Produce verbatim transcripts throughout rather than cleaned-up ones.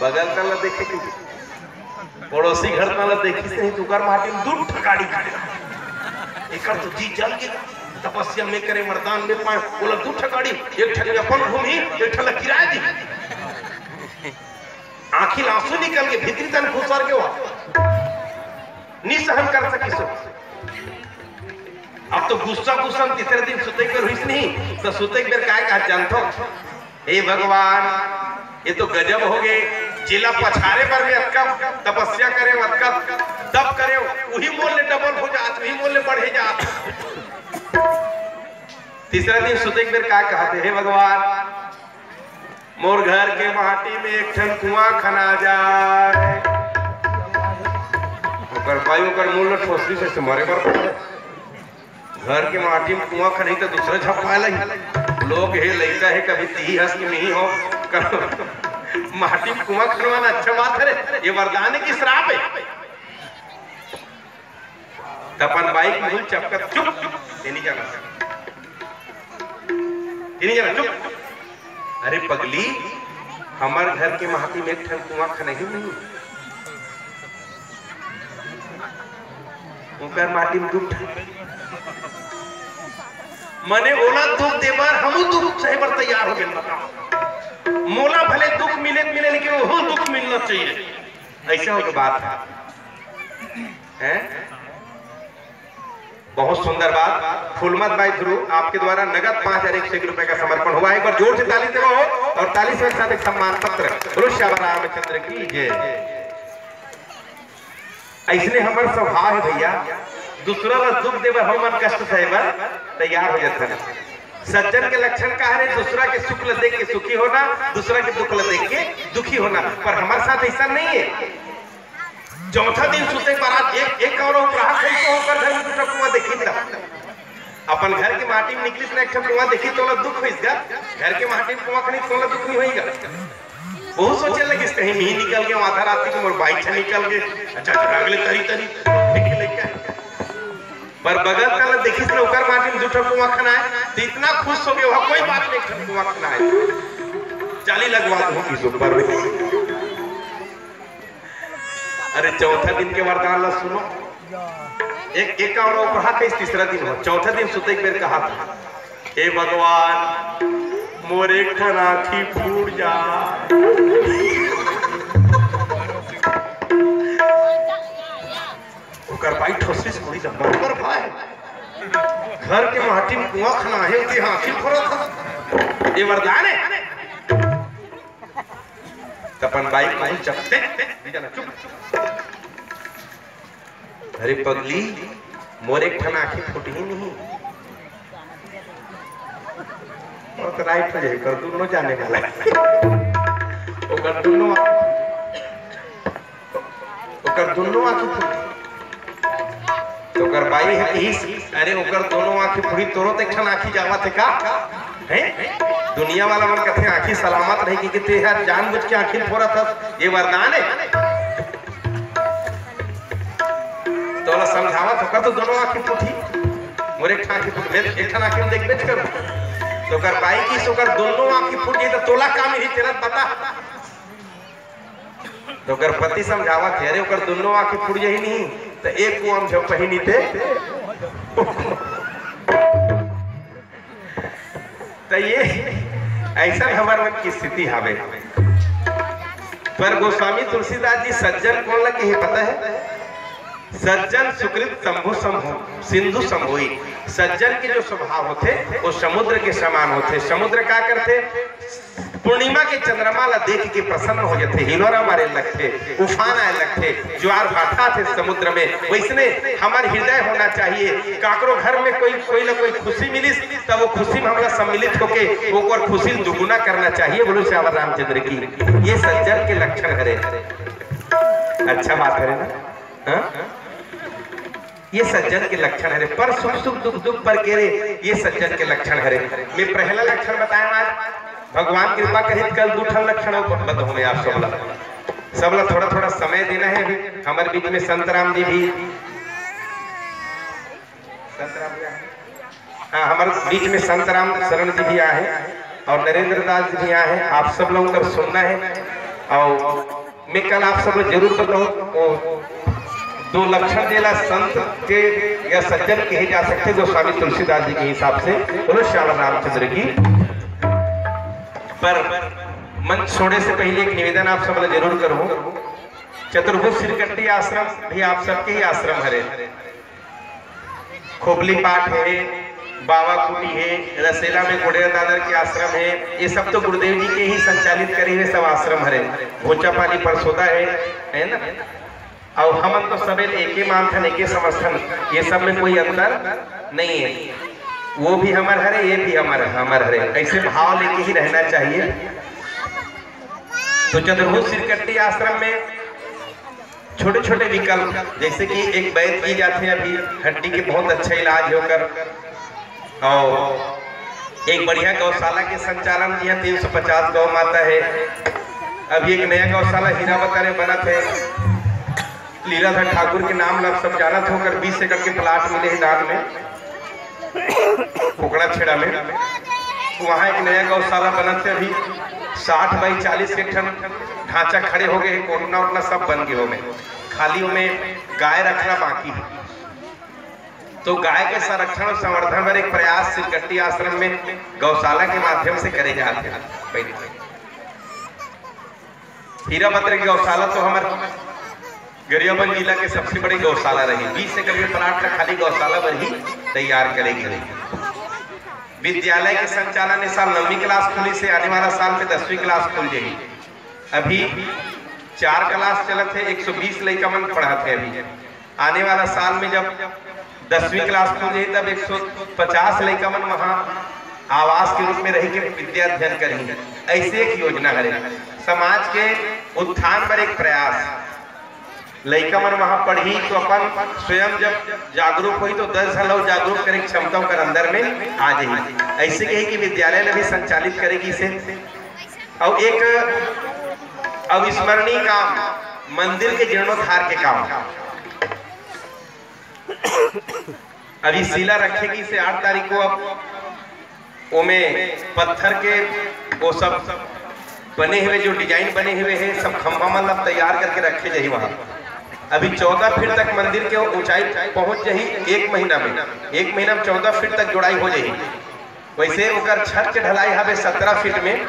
बगल तन ला देखे कि पड़ोसी घर तन ला देखिस नहीं, तो ओकर माटी में दू ठन गाड़ी खड़े। एकर तो जी जल के तपस्या में करे, वरदान में पाए, ओला दू ठन गाड़ी, एक ठन में अपन घूमही, एक ठन ला किराया दी। आँखी ला आंसू निकल के भीतरी तन खुसर के हुआ, नी सहन कर सकिस हो। अब तो गुस्सा गुस्सा में तीसरे दिन सुते के बेर होइस नहीं, तो सुते के बेर काय कहा जानथो? हे भगवान, ये तो गजब हो गए, जेला पछारे बर में अतका तपस्या करे, अतका तप करे, वही मोल ले डबल हो जात, वही मोल ले बढ़े जात। तीसरा दिन सुते के बेर का कहते, हे भगवान, मोर घर के माटी में एक ठन कुआं खना जाए। ओकर भाई ओकर मुंह ल ठोसरी से मरे बर पड़े। घर के माटी में कुआं खनही तो दूसरा झपा लही। लोग हे लइका हे, कभी तिही हंस के नहीं हो, कभी माटी में कुआं खनवाना अच्छा बात है रे। ये वरदान है कि श्राप है? त अपन बाई के मुंह चपकत, चुप, ये नहीं जाना, ये नहीं जाना, चुप। अरे पगली, हमर घर के माटी में एक ठन कुआं खनही नहीं, ओकर माटी में दू ठन। मने ओला दुख दे बर हमू दुख सहे बर तैयार हो गेन, बताओ। मोला भले दुख मिले त मिले, लेकिन ओहू दुख मिलना चाहिए। ऐसा हो के बात है, हैं? बहुत सुंदर बात। फूलमत बाई ध्रुव, आपके द्वारा नगद पाँच हजार एक सौ एक रुपए का समर्पण हुआ है। एक बार जोर से ताली दो और ताली से एक साथ एक सम्मान पत्र। बोलो श्यावर रामचंद्र की जय। ऐसने हमर स्वभाव है भैया, दूसरा ला दुख देवे, हम मन कष्ट सहे बर तैयार हो जाते हैं। सज्जन के लक्षण का है? दूसरा के सुख ला देख के सुखी होना, दूसरा के दुख ला देख के दुखी होना। पर हमारे साथ ऐसा नहीं है। चौथा दिन सुते के बाद एक, एक और उपराहा कइसे ओकर घर में दूसरा कुआं देखी त। अपन घर के माटी में निकलिस ना एक ठन कुआं देखी तोला दुख होइस गा। घर के माटी में कुआं खनी तोला दुख नहीं होइगा। बहुत सोचे लगिस कहीं मी निकल के आधा रात के मोर बाइक से निकल के। अच्छा, अच्छा, अगले तरी तरी देखे लइका। पर बगल तला देखिस ना ओकर माटी में दूठा कुआं खना है, तो इतना खुश हो गया, वहाँ कोई बात नहीं, एक ठन कुआं खना है। जाली लगवा दूँ इस ऊपर में। अरे चौथा दिन के वरदान ला सुनो। एक, एक और कहा कि तीसरा दिन हो, चौथा दिन सुते के बेर कहा था, "हे भगवान, मोर एक ठन आँखी फूट जा।" ओकर बाई ठोसी से बोली, "जब ओकर भाई घर के माटी में कुआं खना है, ओके आँखी फोड़ा था, ये वरदान है?" त अपन बाई को चपते, चुप। "अरे पगली, मोर एक ठन आँखी फूटही नहीं।" वो तो राइट हो जाए, कर दोनों जाने वाला है। ओकर दोनों, ओकर दोनों आँखी फूटी। तो ओकर बाई है कहिस, "अरे ओकर दोनों आँखी फूटी, तोरो तो एक ठन आँखी जावत है का?" हैं? दुनिया वाला मन कथे आँखी सलामत रही कि ते हर जानबूझ के आँखी फोड़त हस, ये वरदान है। तोला समझावत होकर तो दोनों आँखी फूटी, मोर एक ठन आँखी फूट, मैं एक ठन आँखी में देख बेच करूँ। तो ओकर बाई कहिस ओकर दोनों आँखी फूट जाई तो तोला का मिली, तेला बता। तो ओकर पति समझावत हे, "अरे ओकर दोनों आँखी फूट जाही नहीं, तो एक कुआं में झपही नहीं ते।" तो ये ऐसा हमर मन की स्थिति हवे। पर गोस्वामी तुलसीदास जी सज्जन कोन ला कहे पता है? "सज्जन सुकृत शंभु सम हो, सिंधु सम होई।" सज्जन के जो स्वभाव होथे, वो समुद्र के समान होथे। समुद्र का करथे? पूर्णिमा के चंद्रमा ला देख के प्रसन्न हो जाथे, हिलोरा मारे लगथे, उफान आए लगथे, ज्वार भाटा आथे समुद्र में। वैसने हमर हृदय होना चाहिए। काकरो घर में कोई, कोई ला कोई खुशी मिलिस, तब वो खुशी में हमला सम्मिलित होके ओकर खुशी दुगुना करना चाहिए। बोलो सियावर रामचंद्र की। ये सज्जन के लक्षण हरे। अच्छा बात हरे ना? हाँ? ये सज्जन के लक्षण हरे। पर सुख सुख दुख दुख पर केरे, ये सज्जन के लक्षण हरे। मैं पहला लक्षण बताया आज, भगवान कृपा करित कल दू ठन लक्षण अउ बताहूं मैं आप सबला। सबला थोड़ा थोड़ा समय देना है। अभी हमर बीच में संत राम जी भी, संत राम जी, हाँ, हमर बीच में संत राम शरण जी भी आए हैं और नरेंद्र दास जी भी आए हैं। आप सब लोगों का सुनना है। अउ मैं कल आप सब ला जरूर बताऊं, वो दो लक्षण जेला संत के या सज्जन कहे जा सकथे, गोस्वामी तुलसीदास जी के हिसाब से। बोलो श्याम रामचंद्र की। पर मंच छोड़े से पहले एक निवेदन आप सब ला जरूर करूं, चतुर्भुज सिरकट्टी आश्रम भी आप सबके ही आश्रम हरे। खोबली पाट हे, बावा कुटी हे, रसेला में गोडेरा दादर के आश्रम हे, ये सब तो गुरुदेव जी के ही संचालित करे हुए सब आश्रम हरे। भोचा पानी परसोदा हे, है ना? अउ हमन तो सबे एके मानथन, एके समझथन, ये सब में कोई अंतर नहीं है। वो भी हमर हरे, ये भी हमर, हमर हरे, ऐसे भाव लेके ही रहना चाहिए। तो चतुर्भुज सिरकट्टी आश्रम में छोटे-छोटे विकल्प, जैसे कि एक वैद्य की जाथे, अभी हड्डी के बहुत अच्छा इलाज हे ओकर, अउ एक बढ़िया गौशाला के संचालन जी हे, तीन सौ पचास गौ माता हे। अभी एक नया गौशाला हीरा बता रहे बनत हे, लीलाधर ठाकुर के नाम ला सब जानत हो, ओकर बीस एकड़ के प्लाट मिले हे दान में। कोकड़ा छेड़ा में वहाँ एक नया गौशाला बनत हे, अभी साठ बाई चालीस के ठन ढांचा खड़े हो गए हे, कोटना उटना सब बन गए ओमे, खाली ओमे गाय रखना बाकी हे। तो गाय के संरक्षण और संवर्धन बर एक प्रयास सिरकट्टी आश्रम में गौशाला के माध्यम से करे जात हे। हीरा बता रहे गौशाला तो हमर गरियाबंद जिला के सबसे बड़े गौशाला रही, बीस एकड़ के प्लाट ला खाली गौशाला बर ही तैयार करे गे रही। विद्यालय के संचालन इस साल नौवीं क्लास खुली से आने वाला साल में दसवीं क्लास खुल जाही। अभी चार क्लास चलत हे, एक सौ बीस लइका मन पढ़त हे अभी। आने वाला साल में जब दसवीं क्लास खुल जाही, तब एक सौ पचास लइका मन वहाँ आवास के रूप में रह के विद्या अध्ययन करही। ऐसे एक योजना हरे समाज के उत्थान बर एक प्रयास। लइका मन वहाँ पढ़ही तो अपन स्वयं जब जागरूक होही तो दस झन ला जागरूक करे के क्षमता ओकर अंदर में आ जाही। ऐसे कही कि विद्यालय ला भी संचालित करे गिस हे। अउ एक अविस्मरणीय काम, मंदिर के जीर्णोद्धार के काम। अभी शिला रखे गिस हे आठ तारीख को, अब ओमे पत्थर के वो सब बने हुए, जो डिजाइन बने हुए हे, सब खंभा मन ला तैयार करके रखे जाही वहाँ। अभी चौदह फीट तक मंदिर के ऊंचाई पहुंच जाही एक महीना में, एक महीना में चौदह फीट तक जोड़ाई हो जाही। वैसे ओकर छत के ढलाई हवे सत्रह फीट में,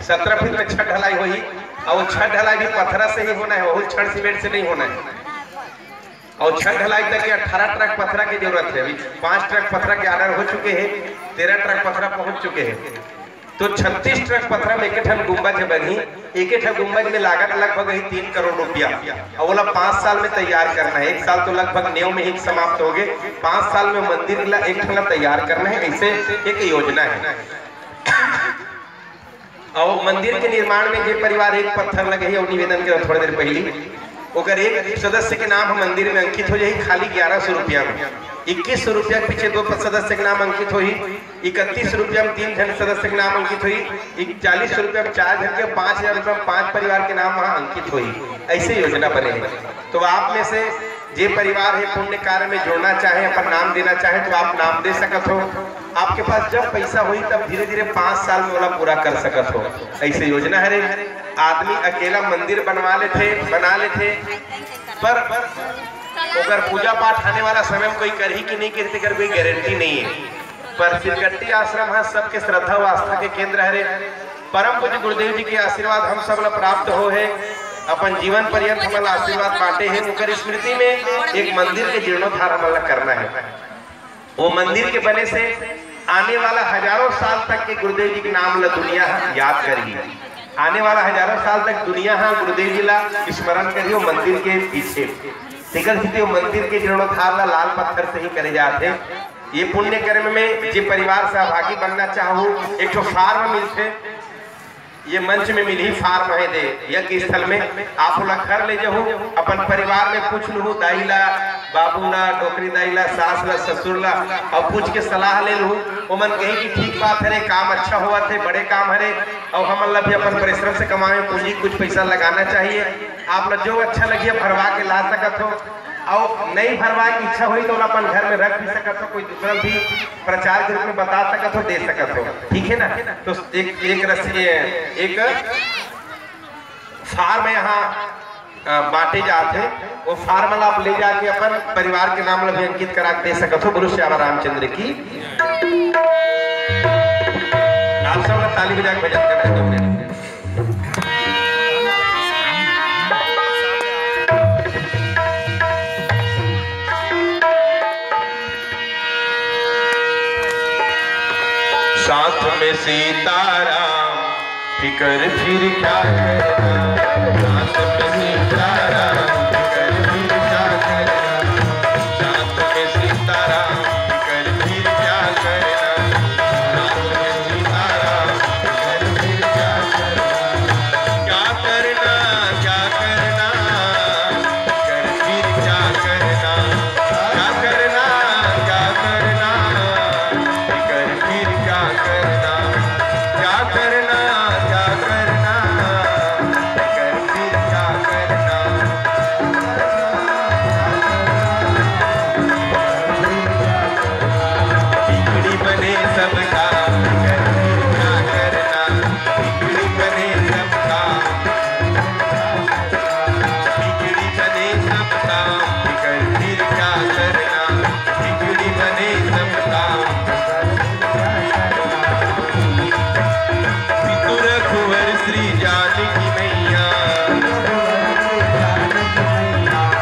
सत्रह फीट में छत ढलाई होही। अउ छत ढलाई भी पत्थरा से ही होना हे, वहू छड़ सीमेंट से नहीं होना हे। अउ छत ढलाई तक के अठारह ट्रक पथरा के जरूरत हे। अभी पाँच ट्रक पथरा के ऑर्डर हो चुके हे, तेरह ट्रक पथरा पहुंच चुके हे। तो छत्तीस ट्रक पथरा में एक ठन गुंबज हे बनही, एक ठन गुंबज में लागत लगभग ही तीन करोड़ रुपया। अउ ओला पाँच साल में तैयार करना हे, एक साल तो लगभग नेव में ही समाप्त हो गए, पाँच साल में मंदिर ला एक ठन ला तैयार करना हे, ऐसे एक योजना हे। अउ मंदिर के निर्माण में जे परिवार एक पत्थर लगाही, अउ निवेदन करे थोड़ी देर पहली, ओकर एक सदस्य के नाम ह मंदिर में अंकित हो जाही, खाली ग्यारह सौ रुपया में। इक्कीस सौ रुपया के पीछे दो प-, सदस्य के नाम अंकित होही, इकतीस सौ रुपया में तीन झन सदस्य के नाम अंकित होही, इक-, चालीस सौ रुपया में चार झन के, पाँच हजार रुपया में पांच परिवार के नाम वहाँ अंकित होही। ऐसे योजना बने हे। तो आप में से जे परिवार हे पुण्य कार्य में जोड़ना चाहे, अपन नाम देना चाहे, तो आप नाम दे सकत हो। आपके पास जब पैसा होही, तब धीरे धीरे पाँच साल में ओला पूरा कर सकत हो। ऐसे योजना हरे। आदमी अकेला मंदिर बनवा लेथे, बना लेथे, पर ओकर पूजा पाठ आने वाला समय में कोई करही कि नहीं करही, तेकर कोई गारंटी नहीं हे। पर सिरकट्टी आश्रम ह सबके श्रद्धा व आस्था के केंद्र हरे। परम पूज्य गुरुदेव जी के आशीर्वाद हम सब ला प्राप्त हो हे, अपन जीवन पर्यंत हमन ला आशीर्वाद बांटे हे। ओकर स्मृति में एक मंदिर के जीर्णोद्धार हमन ला करना हे। वो मंदिर के बने से आने वाला हजारों साल तक के गुरुदेव जी के नाम ला दुनिया ह याद करही। आने वाला हजारों साल तक दुनिया ह गुरुदेव जी ला स्मरण करही, वो मंदिर के पीछे। तेकर सेती वो मंदिर के जीर्णोद्धार ला लाल पत्थर से ही करे जात हे। ये पुण्य कर्म में जे परिवार सहभागी बनना चाहहू, एक ठो फार्म मिलथे, ये मंच में मिलही फार्म हे दे, यज्ञ स्थल में। आप ओला घर ले जहू, अपन परिवार में पूछ लुहू, दाई ला, बाबू ला, डोकरी दाई ला, सास ला, ससुर ला, अउ पूछ के सलाह ले लुहू। ओमन कही कि ठीक बात हरे, काम अच्छा होवत हे, बड़े काम हरे, अउ हमन ला भी अपन परिश्रम से कमाए पूंजी कुछ पैसा लगाना चाहिए। आप ला जो अच्छा लगिया भरवा के ला सकत हो, अउ नहीं भरवाए के इच्छा होही तो ओला अपन घर में रख भी सकत हो, कोई दूसरा भी प्रचार के रूप में बता सकत हो, दे सकत हो, ठीक है ना? तो एक, एक रस-, एक, फार्म यहाँ, अ, बांटे जात हे, वो फार्म ला आप ले जाके अपन परिवार के नाम ला भी अंकित करा के दे सकत हो। बोलो सियावर रामचंद्र की। आप सब लोग ताली बजा के भजन करना है। साथ में सीताराम, फिकर फिर क्या करना। साथ में सीताराम, फिकर फिर क्या करना। साथ में सीताराम, फिकर फिर क्या करना। साथ में सीताराम, फिकर फिर क्या करना। क्या करना, क्या करना, फिकर फिर क्या करना। क्या करना, क्या करना, फिकर फिर क्या करना। क्या करना, क्या करना, फिकर फिर क्या करना। बिगड़ी बने सबका, फिकर फिर क्या करना। बिगड़ी बने सबका, बिगड़ी बने सबका, फिकर फिर क्या करना। बिगड़ी बने सबका। पितु रघुवर श्री जानकी मैया,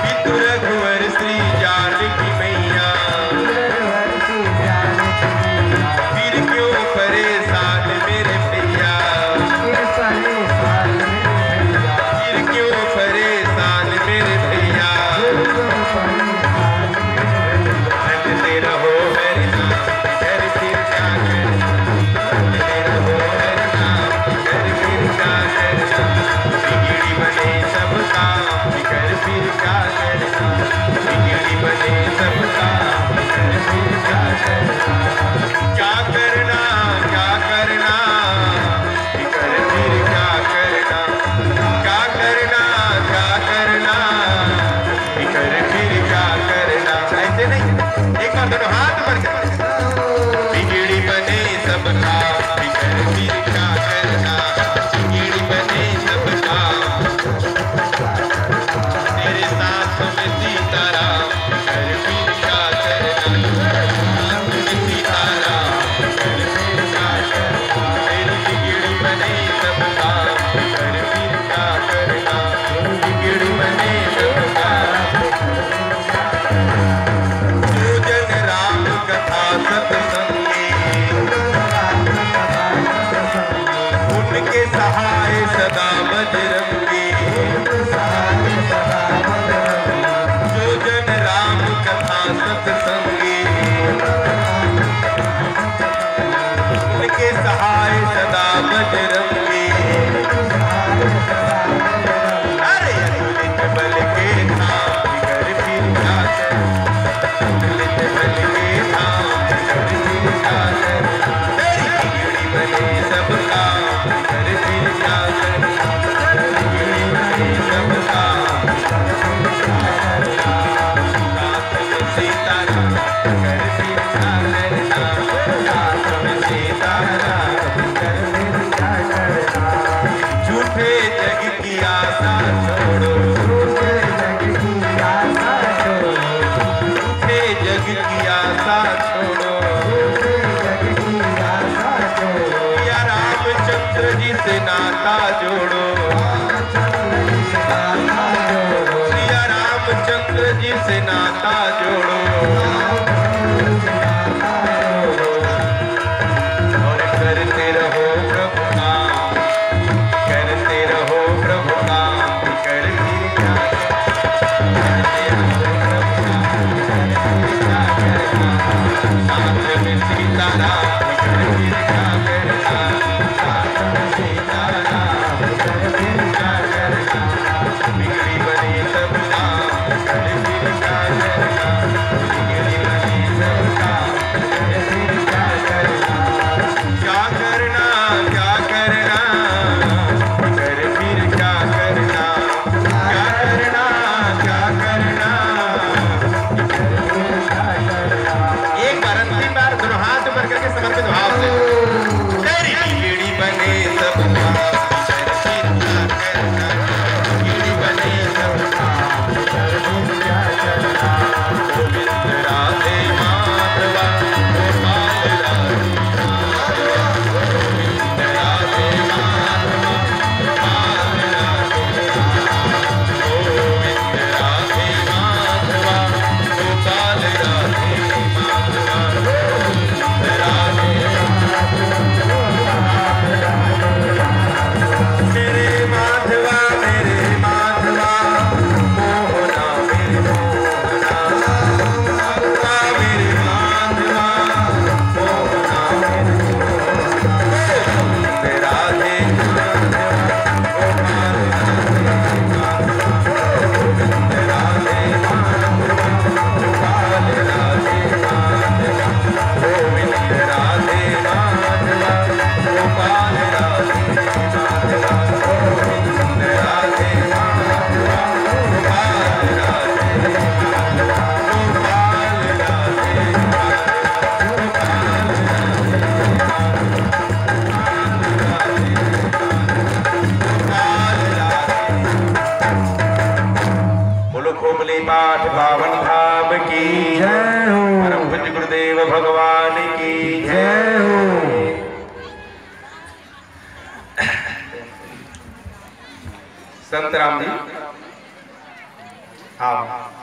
पितु रघुवर श्री जानकी मैया, फिर क्यों परेशान मेरे भैया, फिर क्यों परेशान मेरे भैया। रटते रहो हरि नाम, फिकर फिर क्या करना। रटते रहो हरि नाम, फिकर फिर क्या करना। बिगड़ी बने सब काम, फिकर फिर क्या करना। बिगड़ी बने सब काम, फिकर फिर क्या करना। क्या करना, क्या करना, फिकर फिर क्या करना। क्या करना, क्या करना, फिकर फिर क्या करना। ऐसे नहीं, एक बार दोनों हाथ ऊपर कर। बिगड़ी बने सबका, फिकर फिर क्या करना। बिगड़ी बने सबका, तेरे साथ में सीताराम, फिकर फिर क्या करना। साथ में सीताराम, फिकर फिर क्या करना। तेरी बिगड़ी बने सबका, फिकर फिर क्या करना। बिगड़ी बने सबका। जो जन राम कथा सत्संगी, उनके सहाय सदा बजरंगी। जो जन राम कथा सत्संगी, उनके सहाय सदा बजरंगी। अरे अतुलित बल के धाम, फिकर फिर क्या करना। अतुलित बल के धाम, फिकर फिर क्या करना। तेरी बिगड़ी बने सबका, फिकर फिर क्या करना। बिगड़ी बने सबका, फिकर फिर क्या करना। साथ में सीताराम, फिकर फिर क्या करना। साथ में सीताराम, फिकर फिर क्या करना। झूठे जग की आशा छोड़ो, झूठे जग की आशा छोड़ो। झूठे जग की आशा छोड़ो, झूठे जग की आशा छोड़ो। सिया रामचंद्र जी से नाता जोड़ो, रामचंद्र जी से नाता जोड़ो। सिया रामचंद्र जी से नाता जोड़ो। रामचंद्र जी से नाता जोड़ो। और करते रहो प्रभु नाम, करते रहो प्रभु नाम, फिकर फिर क्या। करते रहो प्रभु नाम, फिकर फिर क्या करना। साथ में सीताराम, फिकर फिर क्या करना। साथ में सीताराम, फिकर फिर क्या करना। बिगड़ी बनी सब काम, फिकर फिर क्या करना। बिगड़ी बनी सब काम, फिकर फिर क्या करना। क्या करना, क्या करना, फिकर फिर क्या करना। क्या करना, क्या करना, फिकर फिर क्या करना। एक बार, अंतिम बार, की जय हो। संत राम जी, आओ।